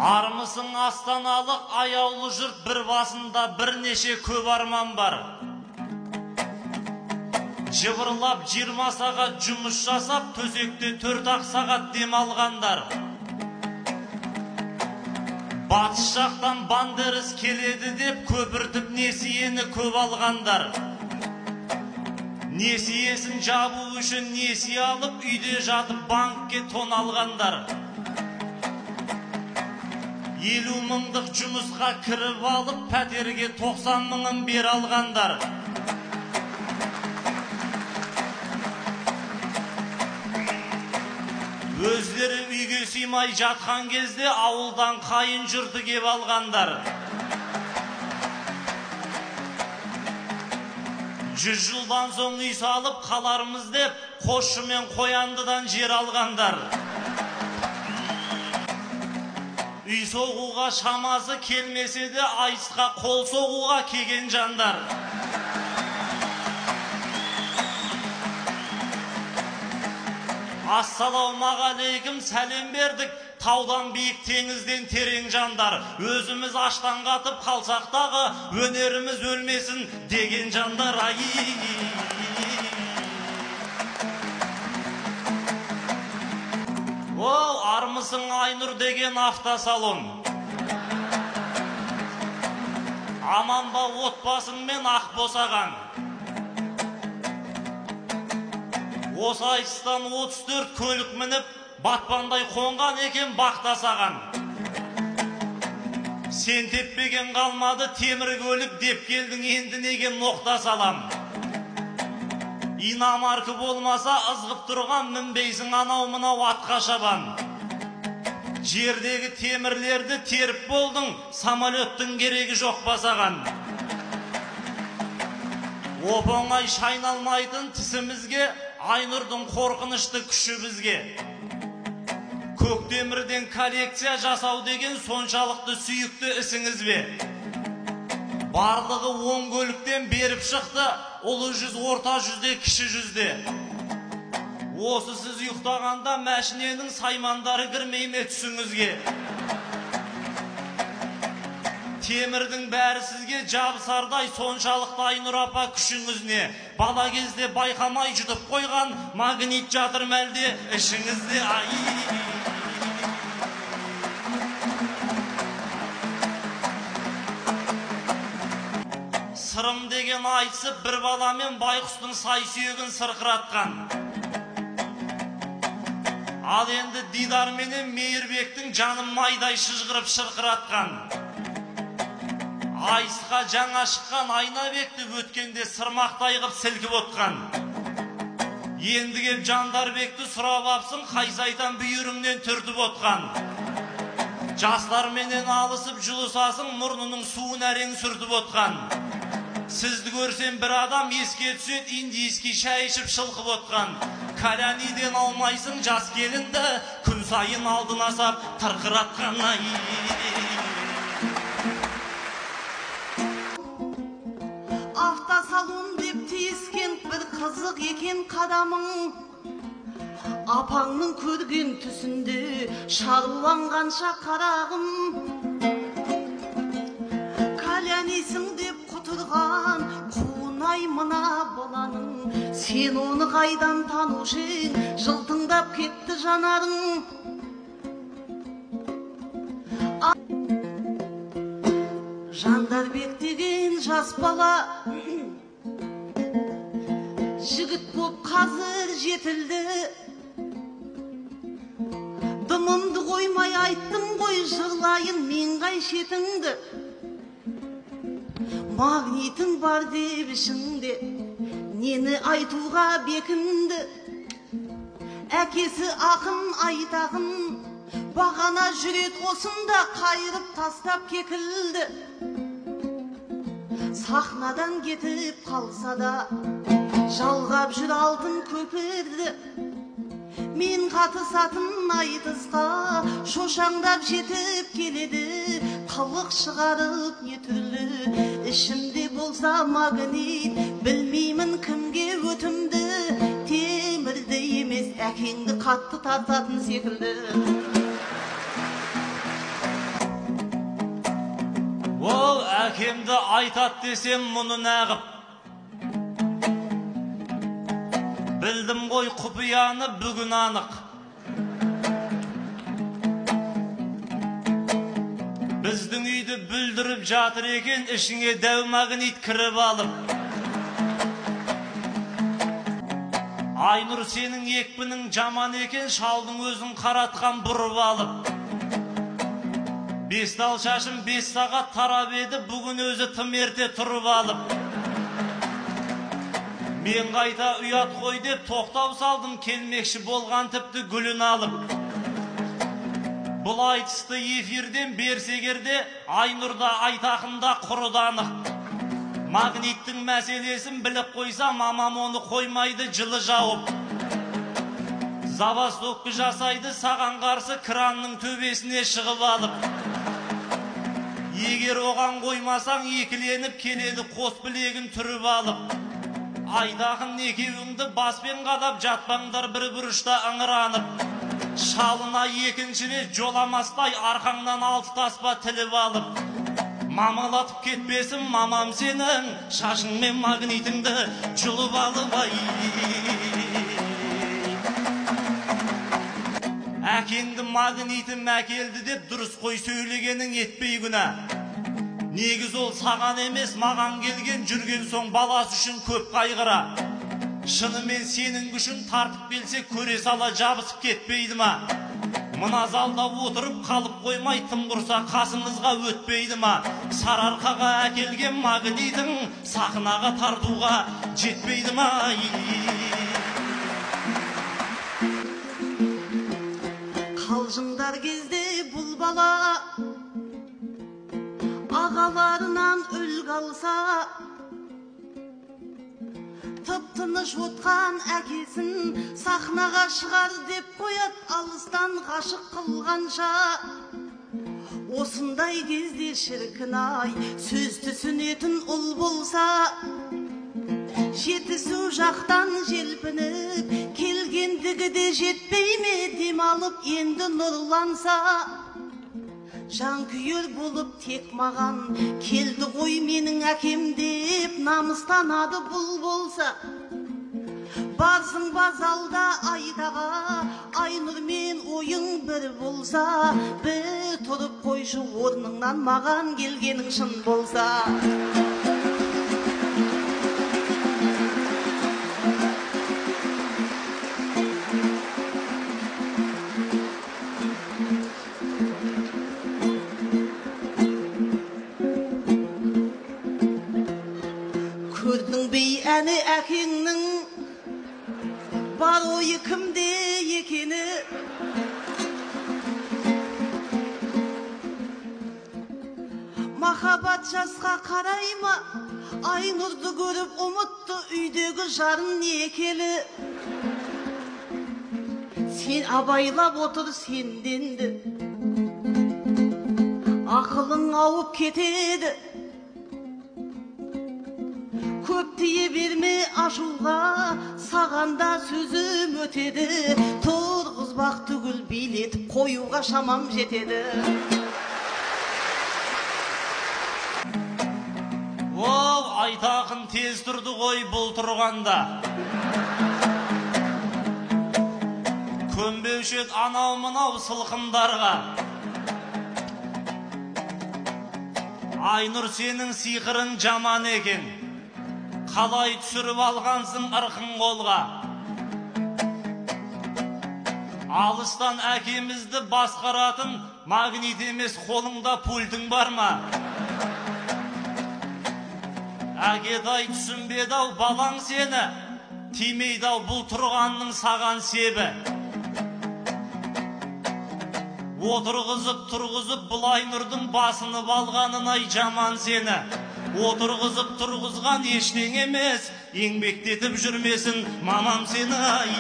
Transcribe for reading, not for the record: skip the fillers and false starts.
Армысың астаналық аяулы жұрт, бір басында бірнеше көп арман бар. Жыбырлап 20 сағат жұмыс жасап, төсекте 4-ақ сағат демалғандар. Батыс жақтан бандеріс келеді деп көпіртіп несиені көп алғандар. Несиесін жабу үшін несие алып, үйде жатып банкке тон алғандар. 50 мыңдық жұмысқа кіріп алып, пәтерге 90 мыңын бер алғандар. Өздері үйге сыймай жатқан кезде ауылдан қайын жұрты кеп алғандар. 100 жылдан соң үй салып қалармыз деп, Қосшы мен Қояндыдан жер алғандар. Үй соғуға шамасы келмесе де айтысқа қол соғуға келген жандар. Ассалаумағалейкум, сәлем бердік, таудан биік, теңізден терең жандар. Өзіміз аштан қатып қалсақ дағы, өнеріміз өлмесін деген жандар. Ай! О, армысың Айнұр деген автосалон. Аман ба отбасыңмен ақ босаған. Осы айтыстан 34 көлік мініп, батпандай қонған екен бақта саған. Сен теппеген қалмады темір көлік деп келдің, енді неге ноқта салам? Иномарка болмаса ызғып тұрған, мінбейсің анау мынау атқа шабан. Жердегі темірлерді теріп болдың, самолеттің керегі жоқ па саған? Оп-оңай шайналмайтын тісімізге, Айнұрдың қорқынышты күші бізге. Көктемірден коллекция жасау деген соншалықты сүйікті ісіңіз бе? Барлығы 10 көліктен беріп шықты, ұлы жүз, орта жүзде, кіші жүзде. Осы сіз ұйықтағанда мәшиненің саймандары кірмей ме түсіңізге? Темірдің бәрі сізге жабысардай, соншалықты Айнұр апа күшіңіз не? Бала кезде байқамай жұтып қойған магнит жатыр мәлде ішіңізде. Ай! Сырым деген айтысып бір баламен байқұстың сай сүйегін сырқыратқан. Ал енді Дидар менен Мейірбектің жанын майдай шыжғырып шырқыратқан. Айтысқа жаңа шыққан Айнабекті өткенде сырмақтай қып сілкіп отқан. Енді кеп Жандарбекті сұрап апсың, қай сайтан бүйіріңнен түртіп отқан. Жастарменен алысып жұлысасың, мұрнының суын әрең сүртіп отқан. Сізді көрсем бір адам еске түседі, индийский шай ішіп шылқып отқан. Каляниден алмайсың жас келінді, күн сайын алдына сап тырқыратқан. Автосалон деп тиіскен бір қызық екен қадамың. Апаңның көрген түсінде шарланғанша қарағым. Калянисің деп құтырған қуынай мына баланың. Сен оны қайдан танушы ең, жылтыңдап кетті жанарың. Жандарбек деген жас бала жігіт боп қазір жетілді. Дымымды қоймай айттым ғой, жырлайын мен қай шетіңді. Магнитің бар деп ішіңде, нені айтуға бекінді. Әкесі ақын айтағын, бағана жүрет осында қайырып тастап кекілді. Сахнадан кетіп қалса да, жалғап жүр алтын көпірді. Мен қатысатын айтысқа шошаңдап жетіп келеді. Қылық шығарып не түрлі, ішімде болса магнит, білмеймін кімге өтімді. Темірді емес әкеңді қатты тартатын секілді. Әкемді айтат десем мұны нағып, білдім ғой құпияны бүгін анық. Біздің үйді бүлдіріп жатыр екен, ішіңе дәу магнит кіріп алып. Айнұр сенің екпінің жаман екен, шалдың өзін қаратқан бұрып алып. 5 тал шашым 5 сағат тарап еді, бүгін өзі тым ерте тұрып алып. Мен қайта ұят қой деп тоқтау салдым, келмекші болған тіпті гүлін алып. Бұл айтысты эфирден берсегерде Айнұрда Айтақында құрыданық. Магниттің мәселесін біліп қойса, мамам оны қоймайды жылы жауып. Забастовка жасайды саған қарсы кранның төбесіне шығып алып. Егер оған қоймасаң, екіленіп келеді қос білегін түріп алып. Айтақын екеуіңді баспен қадап жатпаңдар бір бұрышта ыңыранып. Шалына екінші рет жоламастай арқаңнан 6 таспа тіліп алып. Мамалатып кетпесін мамам сенің, шашың мен магнитіңді жұлып алып ай. Әкеңді магнитім әкелді деп дұрыс қой сөйлегенің етпей күнә. Негіз ол саған емес маған келген, жүрген соң баласы үшін көп қайғыра. Шынымен сенің күшің тартып келсе көре сала жабысып кетпейді ма? Мына залда отырып қалып қоймай тым құрса қасыңызға өтпейді ма? Сарыарқаға әкелген магнитің сахнаға тартуға жетпейді ма? Қалжыңдар кезде бұл бала ағаларынан үлгі алса, тып-тыныш отқан әкесін сахнаға шығар деп қояды алыстан ғашық қылғанша. Осындай кезде шіркін ай сөз түсінетін ұл болса, Жетісу жақтан желпініп келгендігі де жетпей ме, демалып енді нұрланса. Жанкүйер болып тек маған келді ғой менің әкем деп намыстанады бұл болса. Барсың ба залда Айтаға, Айнұрмен ойың бір болса, бір тұрып қойшы орныңнан маған келгенің шын болса. Көрдің бе әні әкеңнің бар ойы кімде екені? Махаббат жасқа қарай ма, Айнұрды көріп ұмытты үйдегі жарын некелі. Сен абайлап отыр сенденді, ақылың ауып кетеді. Көп тие берме ашуға, саған да сөзім өтеді. Тұрғызбақ түгіл билетіп қоюға шамам жетеді. Оу, Айтақын тез тұрды ғой бұл тұрғанда. Көнбеуші ед анау мынау сылқымдарға. Айнұр сенің сиқырың жаман екен. Қалай түсіріп алғансың ырқын қолға. Алыстан әкемізді басқаратын магнит емес қолыңда пультің бар ма? Әкетай түсінбеді ау балаң сені, тимейді ау бұл тұрғанның саған себі. Отырғызып тұрғызып бұл Айнұрдың басынып алғанын ай жаман сені. Отырғызып тұрғызған ештеңе емес, еңбектетіп жүрмесін мамам сені ай.